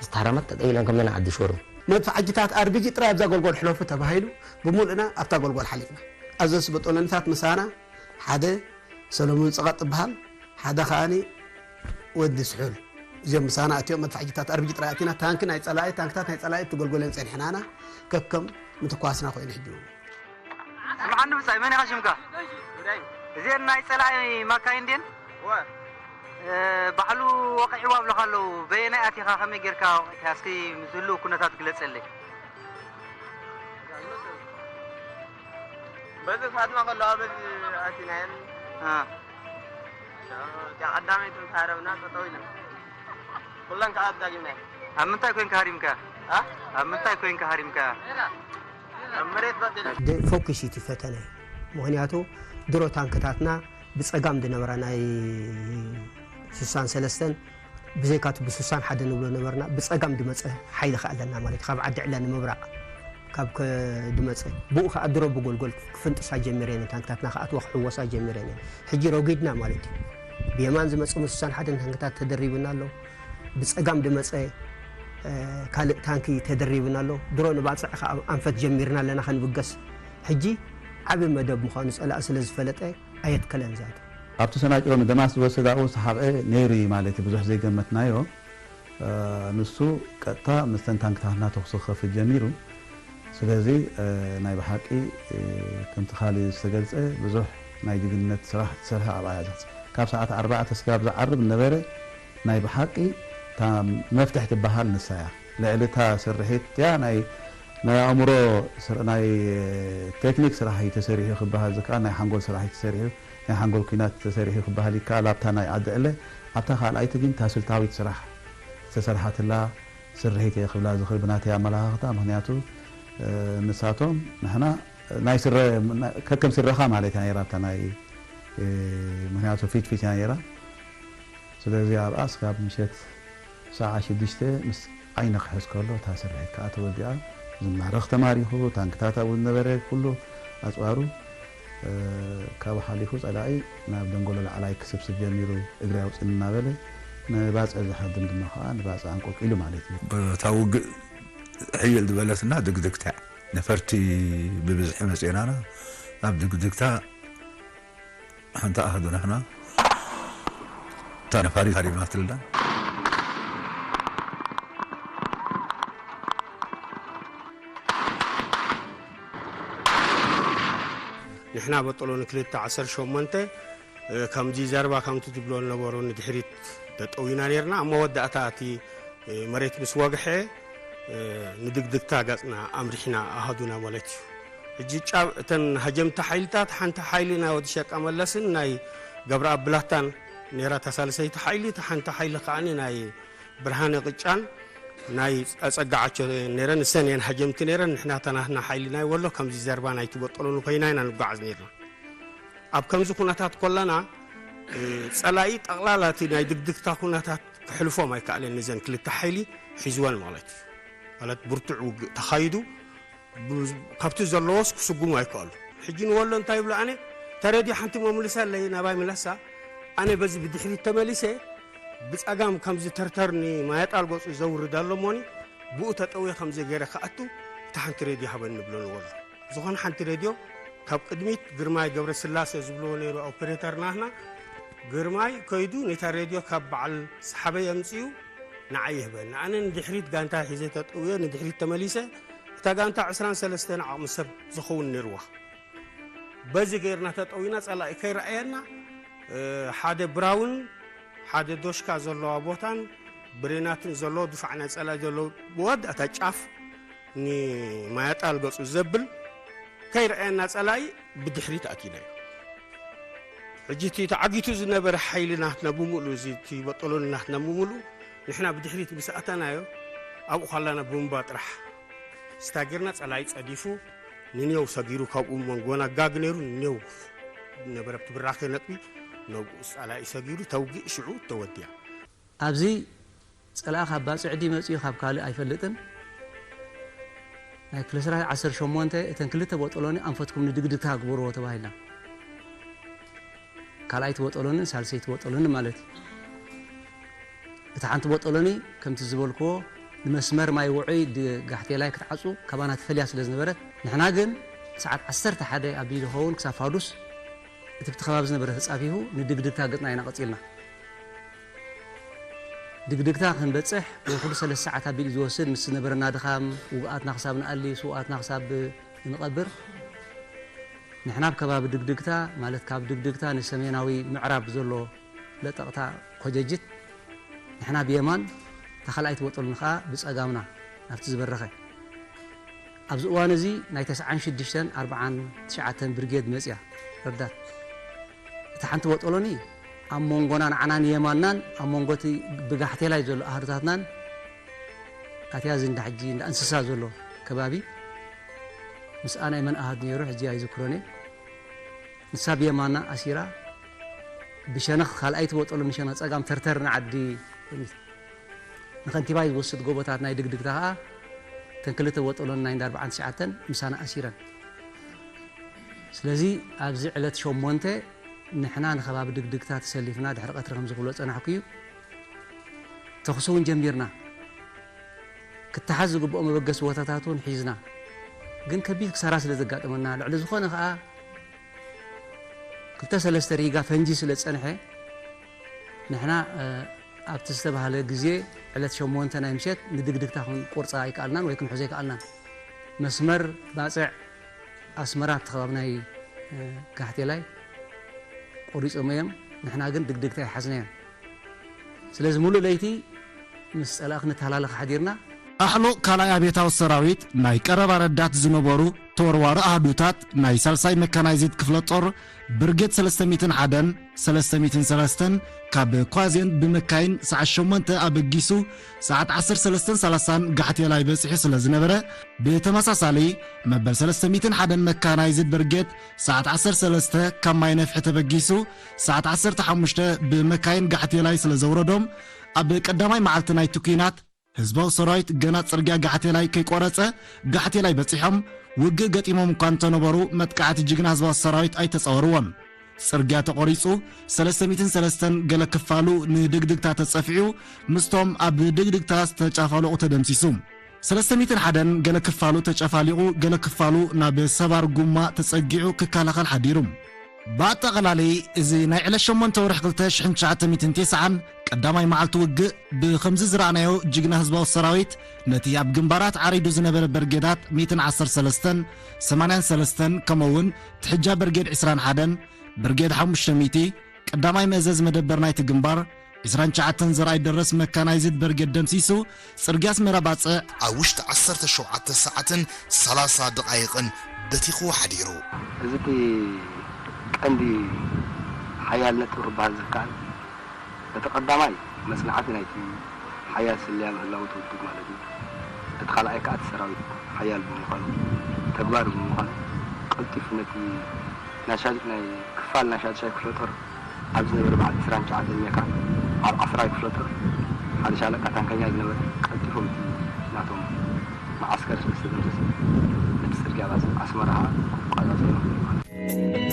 ዝተሃረመት ጠጠው ኢለን ከም ንዓዲ ሾሩ። መድፍዓጅታት ኣርቢጂ ጥራይ ኣብዛ ጎልጎል ሕለፉ ተባሂሉ ብምሉእና ኣብታ ጎልጎል ሓሊፍና። ኣዘዝቲ በጦሎኒታት ምሳና ሓደ ሰሎሞን ጸቐጥ ትበሃል፣ ሓደ ከኣኒ ወዲ ስሑል። እዚኦም ምሳና ኣትዮም መድፍዕጅታት ኣርቢጂ ጥራይ ኣቲና፣ ታንኪ ናይ ጸላኢ፣ ታንክታት ናይ ጸላኢ እትጎልጎለን ጸኒሕናና፣ ከከም ምትኳስና ኮይኑ ሕጂ እውን። ስምዓኒ ብጻይ፣ መን ኢኻ ሽምካ? እዚአን ናይ ጸላኢ ማካይን ድየን? እወ። እ፣ ባዕሉ ወቒዕዋ ኣብለኻ ኣለዉ። በየናይ ኣቲኻ፣ ከመይ ጌርካ ወቒዕካ? እስኪ ምስ ህልው ኩነታት ግለጸለይ። በዚ ፋጥማ ከለዋ በዚ ኣቲናየን። እ። እቲኣ ቀዳመይቲ ምስ ሃረምና ጠጠው ኢለን። ኩለን ከኣ ኣዳጊምናየን። ኣብ ምንታይ ኮይንካ ሃሪምካ? እ? ኣብ ምንታይ ኮይንካ ሃሪምካ? ኣብ መሬት በቂለ። ድ-፣ ፎኪስ እዩ እቲ ፈተነ። ምኽንያቱ ድሮ ታንክታትና ብጸጋም ዝነበራ ናይ ስሳን ሰለስተን ብዘይካቱ ብስሳን ሓደ ንብሎ ነበርና፣ ብጸጋም ዝመጸ ሓይሊ ከኣ ኣለና ማለት እዩ። ካብ ዓዲ ዕለ ንምብራቕ ካብ ከ-፣ ዝመጸ፣ ብኡ ከኣ ድሮ ብጎልጎል ክፍንጥሳ ጀሚረን እየን፣ ታንክታትና ክኣትዋ ክሕወሳ ጀሚረን እየን። ሕጂ ረጒድና ማለት እዩ። ብየማን ዝመጸ ስሳን ሓደን ታንክታት ተደሪቡና ኣሎ። ብጸጋም ዝመጸ፣ እ፣ ካልእ ታንኪ ተደሪቡና ኣሎ። ድሮ ንባጽዕ ከኣ ኣንፈት ጀሚርና ኣለና ከንብገስ። ሕጂ ዓቢ መደብ ምዃኑ ጸላኢ ስለ ዝፈለጠ ኣየትከለን ዛቱ። ኣብቲ ሰናጭሮ ንደማስ ዝወሰዳኡ ሰሓቐ ነይሩ እዩ ማለት እዩ፣ ብዙሕ ዘይገመትናዮ። እ፣ ንሱ ቀጥታ ምስተን ታንክታትና ተኹሲ ክኸፍት ጀሚሩ። ስለዚ፣ እ፣ ናይ ብሓቂ፣ እ፣ ከምቲ ካልእ ዝተገልጸ ብዙሕ ናይ ጅግንነት ስራሕ ዝተሰርሐ ኣብኣ እያ ዘኽጽ-፣ ካብ ሰዓት ኣርባዕተ ስጋብ ዝዓርብ ዝነበረ ናይ ብሓቂ እታ መፍትሕ ትበሃል ንሳ እያ። ልዕሊ እታ ስርሒት እያ ናይ፣ ናይ ኣእምሮ ስር-፣ ናይ ቴክኒክ ስራሕ እዩ ተሰሪሑ ክበሃል ዝከኣል፣ ናይ ሓንጎል ስራሕ እዩ ተሰሪሑ፣ ናይ ሓንጎል ኲናት ተሰሪሑ ክበሃል ይከኣል። ኣብታ ናይ ዓዲ ዕለ፣ ኣብታ ካልኣይቲ ግን እታ ስልታዊት ስራሕ ዝተሰርሓትላ ስርሒት እየ ክብላ ዝኽእል ብናተይ ኣመለኻኽታ። ምኽንያቱ፣ እ፣ ንሳቶም ንሕና ናይ ስረ-፣ ከከም ስረኻ ማለት እያ ነይራ፣ ኣብታ ናይ፣ እ፣ ምኽንያቱ ፊት ፊት እያ ነይራ። ስለዚ ኣብኣ እስካብ ምሸት ሰዓት ሽዱሽተ ምስ ዓይኒ ክሕዝ ከሎ፣ እታ ስርሒት ከኣ ተወዲኣ፣ ዝማረኽ ተማሪኹ፣ ታንክታት ኣብኡ ዝነበረ ኩሉ ኣጽዋሩ፣ እ፣ ካብኡ ሓሊፉ ጸላኢ ናብ ደንጎሎ ላዕላይ ክስብስብ ጀሚሩ፣ እግሪ ኣውጽእኒ እናበለ፣ ንባጽዕ ዝሃድም ድማ ከኣ ንባጽዕ ኣንቆቂሉ ማለት እዩ። እታ ውግእ ሕይል ዝበለትና ድግድግታ እያ። ነፈርቲ ብብዝሒ መጺኤናና፣ ኣብ ድግድግታ ሓንቲ ኣሃዱ ንሕና፣ እታ ነፋሪት ሃሪምናትልና። ንሕና በጦሎኒ ክልተ ዓሰርተ ሸሞንተ፣ እ፣ ከምዚ ዘረባ ከምቲ ትብሎ ዝነበሩ ንድሕሪት ተጠዊና ነይርና። ኣብ መወዳእታ እቲ፣ እ፣ መሬት ምስ ወግሐ፣ እ፣ ንድግድግታ ገጽና ኣምሪሕና ኣሃዱና ማለት እዩ። ሕጂ ጫብ-፣ እተን ሃጀምቲ ሓይልታት ሓንቲ ሓይሊ ናይ ወዲ ሸቃ መለስን ናይ ገብረኣብ ብላታን ነይራ እታ ሳልሰይቲ ሓይሊ፣ እታ ሓንቲ ሓይሊ ከኣ ናይ ብርሃነ ቅጫን ናይ ኣጸጋዓቸው ነይረን፣ ንሰን እየን ሃጀምቲ ነይረን። ንሕና እታ ናትና ሓይሊ ናይ ወሎ ከምዚ ዘረባ ናይቲ በጦሎኒ ኮይና ኢና ንጓዓዝ ነይርና። ኣብ ከምዚ ኩነታት ከለና፣ እ፣ ጸላኢ ጠቕላላ እቲ ናይ ድግድግታ ኩነታት ክሕልፎም ኣይከኣለን። ነዘን ክልተ ሓይሊ ሒዝወን ማለት እዩ። ማለት ብርቱዕ ውግእ ተኻይዱ፣ ብ-፣ ካብቲ ዘለዎስ ክስጉሙ ኣይከኣሉ። ሕጂ ንወሎ እንታይ ይብሎ? ኣነ ተረድዮ ሓንቲ መምልሰለይ ናባይ ምለሳ፣ ኣነ በዚ ብድሕሪት ተመሊሰ ብጸጋም ከምዚ ተርተር ንማያጣል ገጹ ዘውርድ ኣሎ እሞኒ፣ ብኡ ተጠውየ ከምዚ ገይረ ክኣቱ፣ እታ ሓንቲ ሬድዮ ሃበኒ ንብሎ ንወሎ። ዝኾነ ሓንቲ ሬድዮ ካብ ቅድሚት ግርማይ ገብረስላሴ ዝብልዎ ነይሩ ኦፐሬተር ናህና፣ ግርማይ ከይዱ ነታ ሬድዮ ካብ በዓል ሰሓበይ ኣምጺኡ ንዓይ ይህበኒ። ኣነ ንድሕሪት ጋንታ ሒዘ ተጠውየ ንድሕሪት ተመሊሰ፣ እታ ጋንታ ዕስራን ሰለስተን ዓቕሚ ሰብ ዝኸውን ነይርዋ። በዚ ገይርና ተጠዊና ጸላኢ ከይረኣየና፣ እ፣ ሓደ ብራውን ሓደ ዶሽካ ዘለዋ ቦታን ብሬናትን ዘለዎ ድፋዕ ናይ ጸላኢ ዘለዎ ብወዳእታ ጫፍ ንማያጣል ገጹ ዘብል ከይረኣየና ጸላኢ ብድሕሪት ኣቲናዮ። ሕጂ እቲ ተዓጊቱ ዝነበረ ሓይሊ ናትና ብምሉእ፣ እዚ እቲ በጦሎኒ ናትና ብምሉእ፣ ንሕና ብድሕሪት ምስ ኣተናዮ፣ ኣብኡ ኸለና ቡምባ ጥራሕ ስታጊርና ጸላኢ ጸዲፉ፣ ንኔው ሰጊሩ፣ ካብኡ መንጎና ጋግ ነይሩ፣ ንኔው ነበረ ብቲ ብራኸ ነጥቢ፣ ነብኡ ጸላኢ ሰጊሩ፣ ተውግእ ሽዑ ተወዲያ። ኣብዚ ጸላኢ ካብ ባጽዕ ድዩ መጺኡ ካብ ካልእ ኣይፈልጥን። ናይ ክፍለ ሰራዊት ዓሰርተ ሸሞንተ እተን ክልተ ቦጦሎኒ ኣንፈትኩም ንድግድግታ ግበርዎ ተባሂልና። ካልኣይቲ ቦጦሎንን ሳልሰይቲ ቦጦሎንን ማለት እዩ። እታ ሓንቲ ቦጦሎኒ ከምቲ ዝበልክዎ ንመስመር ማይ ውዑይ ድ-፣ ጋሕቴላይ ክትዓጹ ካባና ትፈልያ ስለ ዝነበረት፣ ንሕና ግን ሰዓት ዓሰርተ ሓደ ኣቢሉ ዝኸውን ክሳብ ፋዱስ እቲ ብቲ ከባቢ ዝነበረ ተጻፊፉ ንድግድግታ ገጽና ኢና ቀጺልና። ድግድግታ ክንበጽሕ ብውሕዱ ሰለስተ ሰዓት ኣቢሉ እዩ ዝወስድ። ምስ ዝነበረና ድኻም፣ ውግኣትና ክሳብ ንኣሊ፣ ስውኣትና ክሳብ ንቐብር፣ ንሕና ኣብ ከባቢ ድግድግታ፣ ማለት ካብ ድግድግታ ንሰሜናዊ ምዕራብ ዘሎ ለጠቕታ ኮጀጅት፣ ንሕና ብየማን፣ እታ ካልኣይቲ ቦጦሎኒ ከኣ ብጸጋምና ናብቲ ዝበረኸ። ኣብዚ እዋን እዚ ናይ ተስዓን ሽዱሽተን ኣርብዓን ትሽዓተን ብርጌድ መጽያ ረዳት። እታ ሓንቲ ቦጦሎኒ ኣብ መንጎና ንዓና ንየማንናን ኣብ መንጎ እቲ ብጋሕቴላይ ዘሎ ኣሃዱታትናን ኣትያ፣ እዚ እንዳ ሕጂ እንዳ እንስሳ ዘሎ ከባቢ ምስኣ ናይ መን ኣሃዱ ነይሩ ሕጂ ኣይዝክሮን እየ። ንሳ ብየማና ኣሲራ ብሸነኽ ካልኣይቲ ቦጦሎኒ ሸነኽ ጸጋም ተርተር ንዓዲ ንኸንቲባይ ዝወስድ ጎቦታት ናይ ድግድግታ ከኣ እተን ክልተ ቦጦሎኒ ናይ እንዳ ኣርብዓን ትሽዓተን ምሳና ኣሲረን። ስለዚ ኣብዚ ዕለት ሸሞንተ ንሕና ንከባቢ ድግድግታ ተሰሊፍና ድሕሪ ቀትሪ ከም ዝኽብሎ ጸናሕኩ እዩ። ተኹሲ እውን ጀሚርና። ክተሓዝ ዝግብኦ መበገሲ ቦታታት እውን ሒዝና። ግን ከቢድ ክሳራ ስለ ዘጋጠመና፣ ልዕሊ ዝኾነ ከኣ ክልተ ሰለስተ ሪጋ ፈንጂ ስለ ዝጸንሐ፣ ንሕና፣ እ፣ ኣብቲ ዝተባህለ ግዜ ዕለት ሸሞንተ ናይ ምሸት ንድግድግታ ክንቆርጻ ኣይከኣልናን ወይ ክንሕዞ ኣይከኣልናን። መስመር ባጽዕ ኣስመራ ኣብቲ ከባቢ ናይ፣ እ፣ ጋሕቴላይ ቆሪጾም እዮም። ንሕና ግን ድግድግታ ኣይሓዝናዮን። ስለዚ ሙሉእ ለይቲ ምስ ጸላኢ ክንተሃላለኽ ሓዲርና። ኣሕሉቕ ካልኣይ ኣብዮታዊ ሰራዊት ናይ ቀረባ ረዳት ዝነበሩ ተወርዋሪ ኣሃዱታት ናይ ሳልሳይ መካናይዝድ ክፍለ ጦር ብርጌድ ሰለስተ ሚእትን ሓደን፣ ሰለስተ ሚእትን ሰለስተን ካብ ኳዜን ብመካይን ሰዓት ሸሞንተ ኣበጊሱ ሰዓት ዓሰርተ ሰለስተን ሰላሳን ጋሕቴላይ በጺሑ ስለ ዝነበረ፣ ብተመሳሳሊ መበል ሰለስተ ሚእትን ሓደን መካናይዝድ ብርጌድ ሰዓት ዓሰርተ ሰለስተ ካብ ማይ ነፍሒ ተበጊሱ ሰዓት ዓሰርተ ሓሙሽተ ብመካይን ጋሕቴላይ ስለ ዘውረዶም፣ ኣብ ቀዳማይ መዓልቲ ናይቲ ኲናት ህዝባዊ ሰራዊት ገና ጽርግያ ጋሕቴላይ ከይቆረጸ ጋሕቴላይ በጺሖም ውግእ ገጢሞም እኳ እንተነበሩ፣ መጥቃዕቲ ጅግና ህዝባዊ ሰራዊት ኣይተጻወርዎን። ጽርግያ ተቖሪጹ፣ ሰለስተ ሚእትን ሰለስተን ገለ ክፋሉ ንድግድግታ ተጸፊዑ፣ ምስቶም ኣብ ድግድግታ ዝተጫፋለቑ ተደምሲሱ። ሰለስተ ሚእትን ሓደን ገለ ክፋሉ ተጨፋሊቑ፣ ገለ ክፋሉ ናብ ሰባር ጉማ ተጸጊዑ ክከላኸል ሓዲሩ። ብኣጠቓላሊ፣ እዚ ናይ ዕለት ሸሞንተ ወርሒ ክልተ ሽሕን ትሽዓተ ሚእትን ተስዓን ቀዳማይ መዓልቲ ውግእ፣ ብኸምዚ ዝረኣናዮ ጅግና ህዝባዊ ሰራዊት፣ ነቲ ኣብ ግንባራት ዓሪዱ ዝነበረ በርጌዳት ሚእትን ዓሰርተ ሰለስተን፣ ሰማንያን ሰለስተን፣ ከምኡ'ውን ትሕጃ በርጌድ ዕስራን ሓደን፣ ብርጌድ ሓሙሽተ ሚእቲ፣ ቀዳማይ መእዘዝ መደበር ናይቲ ግንባር፣ ዕስራን ትሽዓተን ዘርኣይ ደረስ መካናይዝድ በርጌድ ደምሲሱ፣ ጽርግያ ኣስመራ ባጽዕ ኣብ ውሽጢ ዓሰርተ ሸውዓተ ሰዓትን ሰላሳ ደቓይቕን በቲኽዎ ሓዲሩ። እዚ እቲ ቀንዲ ሓያል ነጥቢ ክበሃል ዝከኣል፣ እቲ ቀዳማይ መጽናዕቲ ናይቲ ሓያል ስለያ ምህላው እቲ ውድብ ማለት እዩ። እቲ ካልኣይ ከኣ እቲ ሰራዊት ሓያል ብምዃኑ፣ ተግባር ብምዃኑ፣ ቀልጢፉ ነቲ ናይ ሻድ-፣ ናይ ክፋል ናይ ሻድሻይ ክፍለ ጦር ኣብ ዝነበረ በዓል ዕስራን ትሽዓተን ሜካ ኣብ ዓስራይ ክፍለ ጦር ሓደ ሻለቃ ታንከኛ ዝነበረ ቀልጢፎም እቲ ናቶም መዓስከር ስለ ዝተደምሰሰ ነቲ ጽርግያ ኣስ-፣ ኣስመራ ክቋጻጸር ማለት እዩ።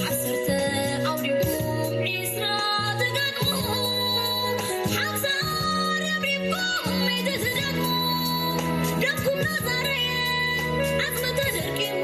ዓሰርተ ኣውዲቑ ዒስራ ተጋጥሙ፣ ሓምሳ ረብሪብኩም ኣይተትደግሙ፣ ደምኩም ናዛረየ ዓጽሚ ተደርቂሙ።